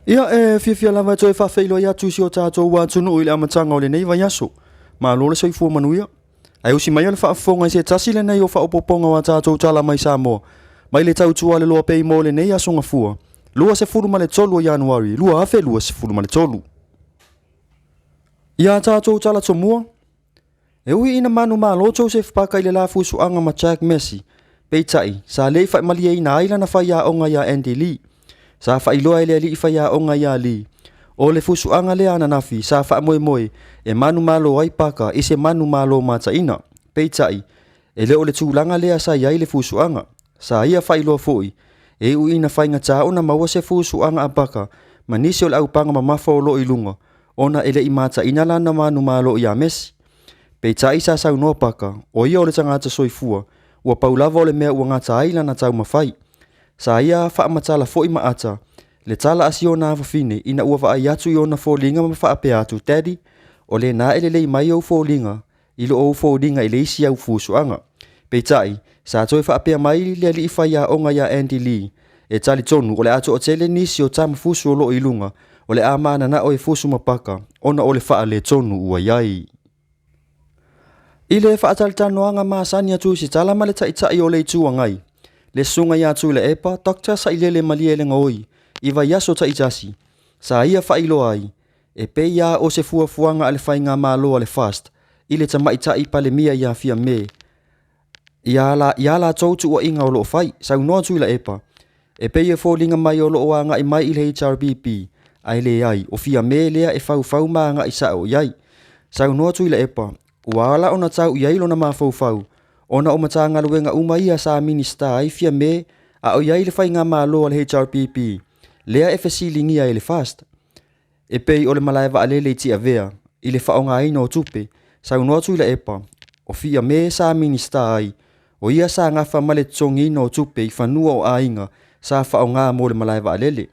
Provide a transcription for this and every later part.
Ia, e fiafia lava e toe faafeiloai atu i si o tatou atunuu i le amataga o lenei vaiaso. Malo le soifua manuia. Ae usi maia le faafofoga i se tasi lenei o faaopoopoga o a tatou tala mai Samoa, mai le tautua a le Loa Pei mo lenei aso Gafua, 23 o Ianuari 2023. Ia a tatou tala tomua, E ui ina manumalo Joseph Parker i le la fusuaga ma Jack Messi, peitai, sa le i faaimalieina ai lana faiaoga ia Andy Lee. Sa faailoa e le alii faiaoga ia Lee, o le fusuaga lea ananafi sa faamoemoe e manumalo ai Parker i se manumalo mataina. Peitai, e le o le tulaga lea sa i ai le fusuaga. Sa ia faailoa foi, e iu ina faigata ona maua se fusuaga a Parker ma nisi o le aupaga mamafa o lo o i luga, ona e le i mataina lana manumalo ia Messi. Peitai sa saunoa Paka, o ia o le tagata soifua, ua pau lava o le mea ua gata ai lana taumafai. Sa ia faamatala foi ma ata le tala a si ona afafine ina ua vaai atu i ona foliga ma faapea atu, Daddy, o lena e lelei mai ou foliga i lo ou foliga i le isi au fusuaga. Peitai, sa toe faapea mai le alii faiaoga ia Andy Lee, E talitonu o le a toatele nisi o tama fusu o lo o i luga, o le a mananao e fusu ma paka, ona o le faaletonu ua i ai. I le faatalitanoaga masani a Tusitala ma le Taitai o le Itu Agai, le Susuga ia Tuilaepa Doctor Sailele Malielegaoi i vaiaso taitasi, sa ia faailoa ai, e pei lava o se fuafuaga a le Faigamalo a le FAST i le Tamaitai Palemia ia Fiame Ia la, ia latou tuuaiga o lo o fai, saunoa Tuilaepa, e pei e foliga mai o lo o agai mai i le HRPP, ae leai, o Fiame lea e faufau ma agai sao i ai. Saunoa Tuilaepa, ua ala ona tau i ai lona mafaufau, ona o Matagaluega uma ia sa Minisita ai Fiame a o i ai le faigamalo a le HRPP, lea e fesiligia e le FAST. E pei o le malae vaalele i Tiavea i le faaaogaina o tupe, saunoa Tuilaepa, o Fiame sa Minisita ai, o ia sa gafa ma le totogiina o tupe i fanua o aiga sa faaaoga mo le malae vaalele.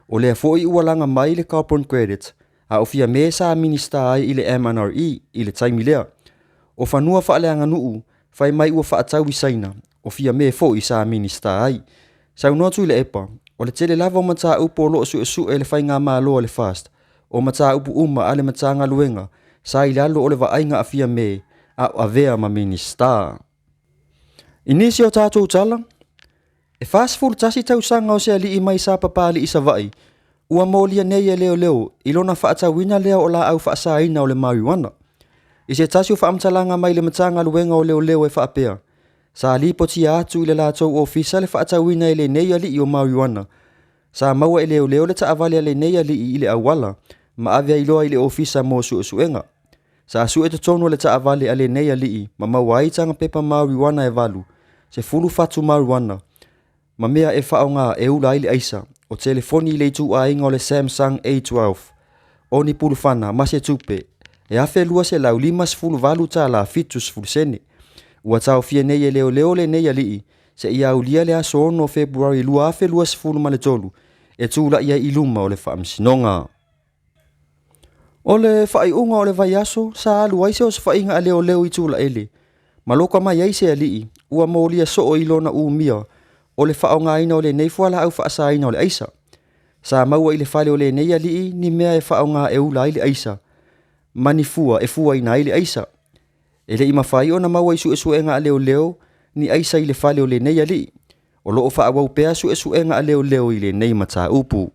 O lea foi ua laga mai le carbon credit, a o Fiame sa Minisita ai i le MNRE i le taimi lea. O fanua faaleaganuu, fai mai ua faatau i Saina, o Fiame foi sa Minisita ai. Saunoa Tuilaepa, o le tele lava o mataupu o lo o suesue e le faigamalo a le FAST, o mataupu uma a le Matagaluega sa i lalo o le vaaiga a Fiame a o avea ma Minisita. I nisi o tatou tala, e 41 tausaga o se alii mai Sapapalii i Savaii ua molia nei e leoleo i lona faatauina lea o laau faasaina o le marijuana. I se tasi o faamatalaga mai le Matagaluega o Leoleo e faapea, Sa lipotia atu i le latou ofisa le faatauina e lenei alii o mariuana. Sa maua e leoleo le taavale a lenei alii i le auala ma ave ai loa i le ofisa mo suesuega. Sa sue totonu o le taavale a lenei alii ma maua ai taga pepa mariuana e valu, 10 fatu mariuana, ma mea e faaaoga e ula ai le aisa, o telefoni i le ituaiga o le Samsung A12, o ni pulufana ma se tupe e $1,258 70 sene. Ua taofia nei e leoleo lenei alii seia aulia le aso 6 o Fepuari 2023 e tulai ai i luma o le faamasinoga. O le faaiuga o le vaiaso, sa alu ai se osofaiga a leoleo i Tulaele, ma loka mai ai se alii ua molia soo i lona umia o le faaaogaina o lenei fualaau faasaina o le aisa. Sa maua i le fale o lenei alii ni mea e faaaoga e ula ai le aisa, ma ni fua e fuaina ai le aisa. E le i mafai ona maua i suesuega a leoleo ni aisa i le fale o lenei alii. O lo o faaauau pea suesuega a leoleo i lenei mataupu.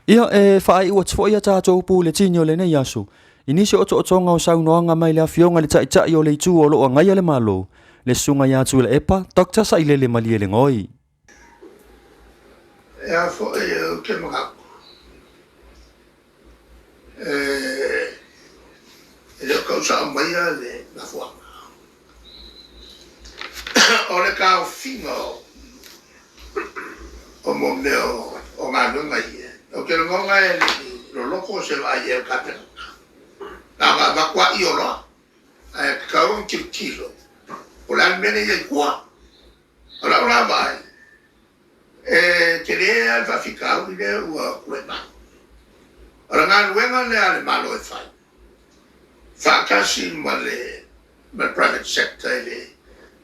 Ia, e faaiu atu foi a tatou puletini o lenei aso i nisi o otootoga o saunoaga mai le Afioga i le Taitai o le Itu o lo o agaia le Malo, le Susuga ia Tuilaepa Doctor Sailele Malielegaoi. E a foi ou te manatu, e le o tau sao maia le mafuaaga. O le taofiga o mo mea o galuega ia, ou te lagona e le i loloto se vaai i ai a le Kapeneta. Na ona avatu lava i oloa, ae tatau ona tilotilo po o le a le mea lea e i ai i tua. O lau la vaai, e tele lava le faafitauli lea ua tulai mai. O le galuega lea a le Malo e fai, faatasi ma le private sector i le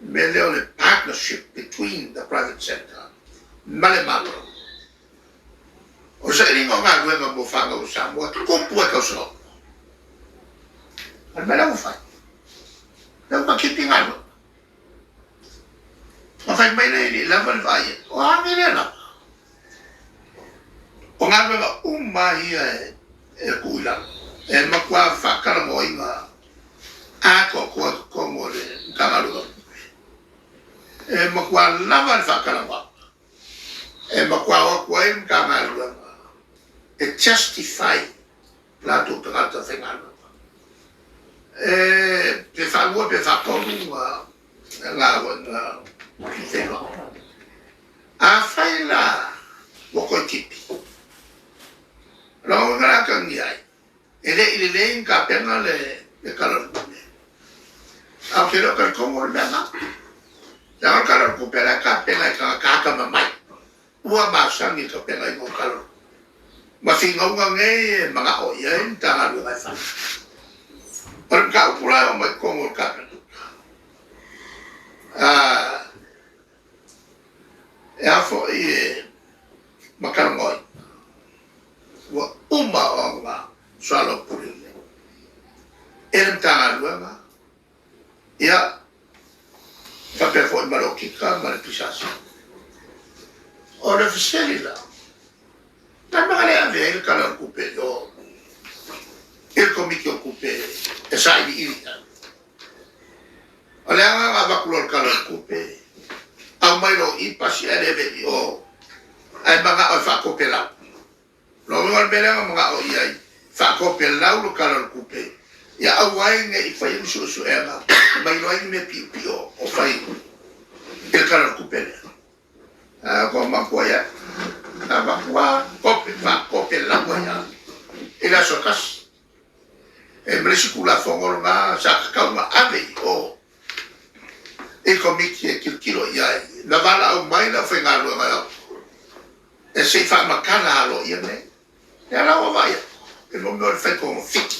mea lea o le partnership between the private sector ma le Malo. O le sailiga o galuega mo fanau a Samoa e tupu ai tausaga uma. O le mea lea ua fai, lea ua tipi galuega. Na fai mai lea e le i lava le vaai atu, o a mea lea lava? O galuega uma lava ia e tuu i lalo, e matua faatalanoaina atoatoa i totonu o le Matagaluega o Tupe. E matua lava le faatalanoaga e matua o atu ai le Matagaluega e justify latou tagata faigaluega. E pe faalua pe faatolu na feiloai. Afai la ua toe tipi, o lona uiga o le a atagia ai, e le i lelei ona tapena le Tala o le Tupe. Ae ou te le o talitonu o le mea lena. Leaga o le Tala o le Tupe o la e tapena e tagata atamamai ua masani i le tapenaina o Tala o le Tupe ma finauga nei e manao i ai le Matagaluega e fai. O le mataupu la e oo mai i totonu o le Kapeneta, e a foi e ma talanoaina, ua uma ona soalaupule lelei e le Matagaluega, ia, faapea foi ma le Okika ma le PSC. O le fesili la, o le a le mea na le ave ai le Tala o le Tupe i o i le Komiti o Tupe e sailiili i ai? O le aga na avatu loa o le Tala o le Tupe, aumai loa i i pasi ae le ave i o, ae manao e faatopelau. O lona uiga o le mea lea na manao i ai, faatopelau le Tala o le Tupe, ia aua ai ne i faia ni suesuega ma iloa ai ni mea piopio o fai i le Tala o le Tupe lea. Ae ua matua ia, na avatu lava tope, faatopelau ai lava i le aso e tasi. E ma le isi Tulafono lena sa tatau ona ave i o i le Komiti e tilotilo i ai. Na valaau mai le aufaigaluega e o atu e se i faamatala aloaia mea ia. Lea la ua vaai atu i mea o le fai togafiti.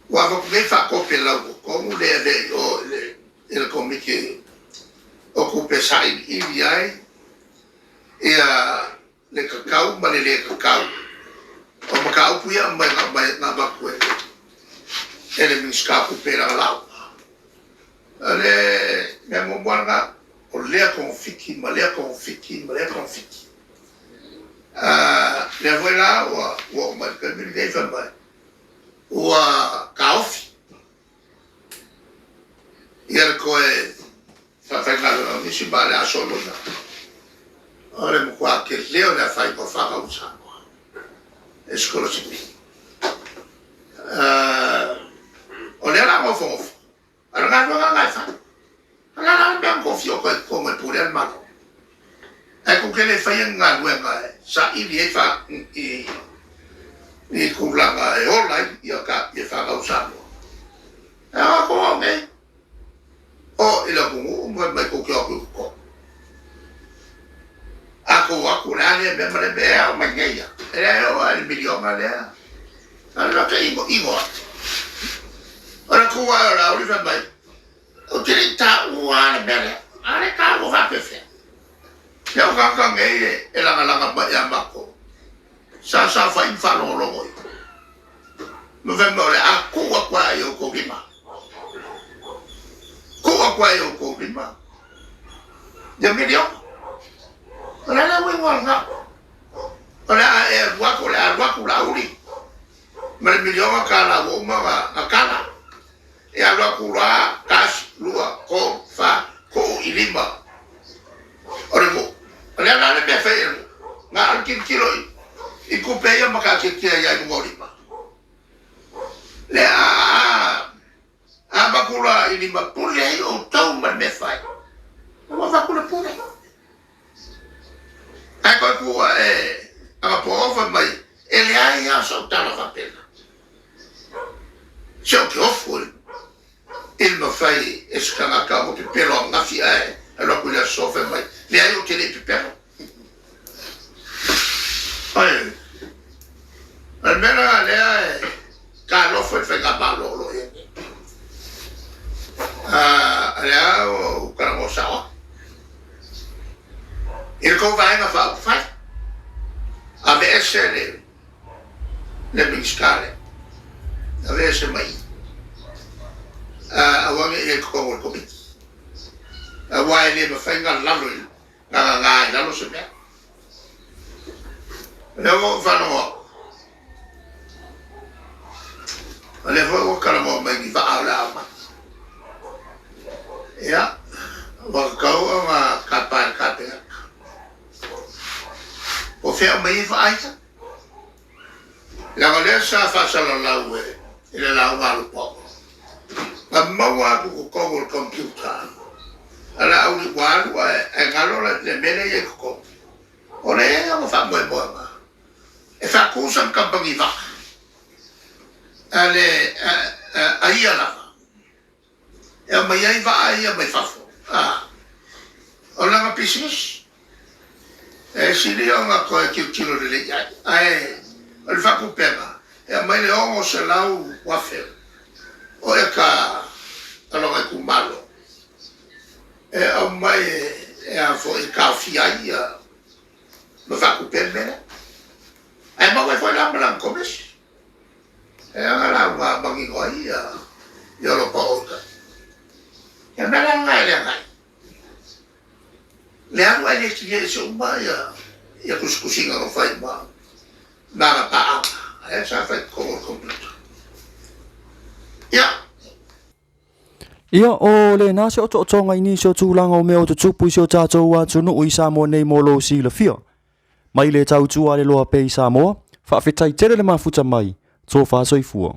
Ua avatu nei faatopelau i totonu le avea i o i le Komiti o Tupe e sailiili ai ia le tatau ma le le tatau o mataupu ia aumai na avatu e le Minisita o Tupe i lana lauga. O le mea muamua lena, o lea togafiti ma lea togafiti ma lea togafiti. O lea foi la ua oo mai i le taimi lenei fai mai ua taofi ia le toe faafaigaluega o nisi ma o le a soloia. O le matua tele o le afaina o fanau i Samoa e sikolasipi. O lea o le a nofonofo, a o le galuega lena e fai. O le a la le mea na tou fia o atu ai i totonu e pulea le Malo? Ae tou te le faia ni galuega e saili ai ni tulaga e ola ai ia fanau Samoa. E a outou au nei? O i le atunuu ma fai mai tou te o atu i totonu. A tou o atu o le a lea mea ma lea mea, e ao mai nei lava. E leai e oo lava i le miliona lea. A o le te inoino atu. O le tu ae o Laauli fai mai, ou te le i taua lava le mea lea. A le taua faapefea? Lea ua tagata nei e lagalaga mai ia matou. Sa saofai ma faalogologo i ma fai mai o le a tuu atu lava i outou lima. Tuu atu lava i outou lima ia miliona. O le a le uiga o lena? O le a e alu atu, o le a alu atu Laauli ma le miliona tala ua uma ona tala. E alu atu loa, tasi, lua, tolu, fa, tuu i lima o le nuu. O le a la le mea e fai e le nuu? Na o le tilotilo i tupe ia ma taatiatia ai i luga o lima. Lea a avatu loa i lima, pule ai outou ma le mea e fai. Ua avatu le pule. Ae toe tu ae agapoo fai mai, e leai lava sau tala faapena. Se ou te ofo i le mafai e se tagata ona pepelo ananafi ae alu atu i le aso fai mai, leai ou te le i pepelo. Ai, o le mea lena lea e talofa i le faigamalo o lo o i ai nei. Lea ua ou talanoa sao atu i le tou Vaega Faaupufai. ese le le Minisita lea, aveese mai i, aua ne i i ai i totonu o le Komiti, aua e le mafai ona lalo i, gagaga i lalo se mea. O lea ua ou faalogo atu, o lea foi ua talanoa mai ni vaa o le a aumai. Ia, ua tatau ona tapa e le Kapeneta. Po o fea e aumai ai vaa ia? Leaga o lea sa faasalalau e le lauga a Lupaoa, na maua atu i totonu o le computer a Laauli ua alu ae galo le mea lea e i ai i totonu. O lea e i ai ona faamoemoega e faatu sana kamupani vaa a ia lava e aumai ai vaa ia mai fafo. O lana pisinisi e sili ona toe tilotilo lelei i ai. Ae o le faatupega, e aumai le $600,000 o eka a lona itumalo e aumai e a foi e taofia ai ia ma faatupe le mea lea. Ae maua ai foi la ma lana komisi. E ana lauga manino ai ia Lopa o uta. Ia mea la lena e leaga ai. Le alu ae le tilia ese uma ia tusitusiga na fai ma ana paaga. Ae sa fai totonu o le computer. Ia. Ia, o lena se otootoga i nisi o tulaga o mea o tutupu i si o tatou atunuu i Samoa nei mo lou silafia. Mai le tautua a le loa pea i Samoa, faafetai tele le mafuta mai, tofa soifua.